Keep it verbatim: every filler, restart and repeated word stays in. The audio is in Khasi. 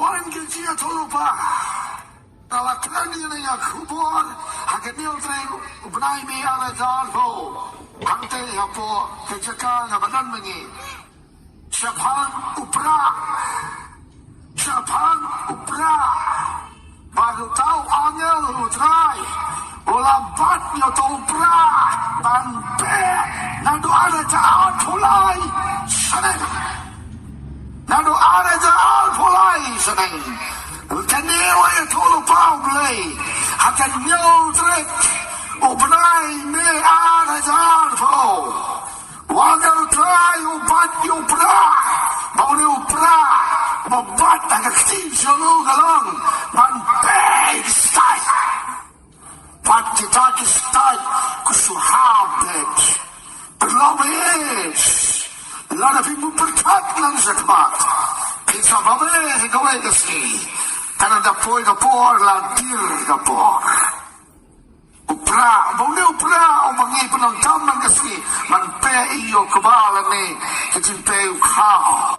Ban ki jia thulu pa. Ka la kren ïa ka khubor ha ka New Trade u bnai May ar hajar arphew. Hangta hapoh ka jaka nga ba don mynne. Shaphang u Prah. Shaphang u Prah. Bad uta u angel u Trai u la bat ïa uta u Prah ban peh naduh ar hajar arphew lai snem. Naduh ar hajar arphew lai snem. Kane u ïathuh lypa u Blei ha ka New Trade u bnai May ar hajar arphew. U angel u Trai u bat ïa u Prah. Bad une u Prah uba bat ha ka kti jong u ka long ban peh ïa ki stait. Bad kita ki stait ki shu hap beit. Pynlong beit. Lada phi mut pyrkhat nang shakhmat, phin sa bam beit ha kawei ka sngi. Ka dang da poi ka por, la dier ka por. U Prah, ba une u Prah uba ngi pynlong tam man ka sngi, man peh ïa u kba lane ka jingpeh u khaw.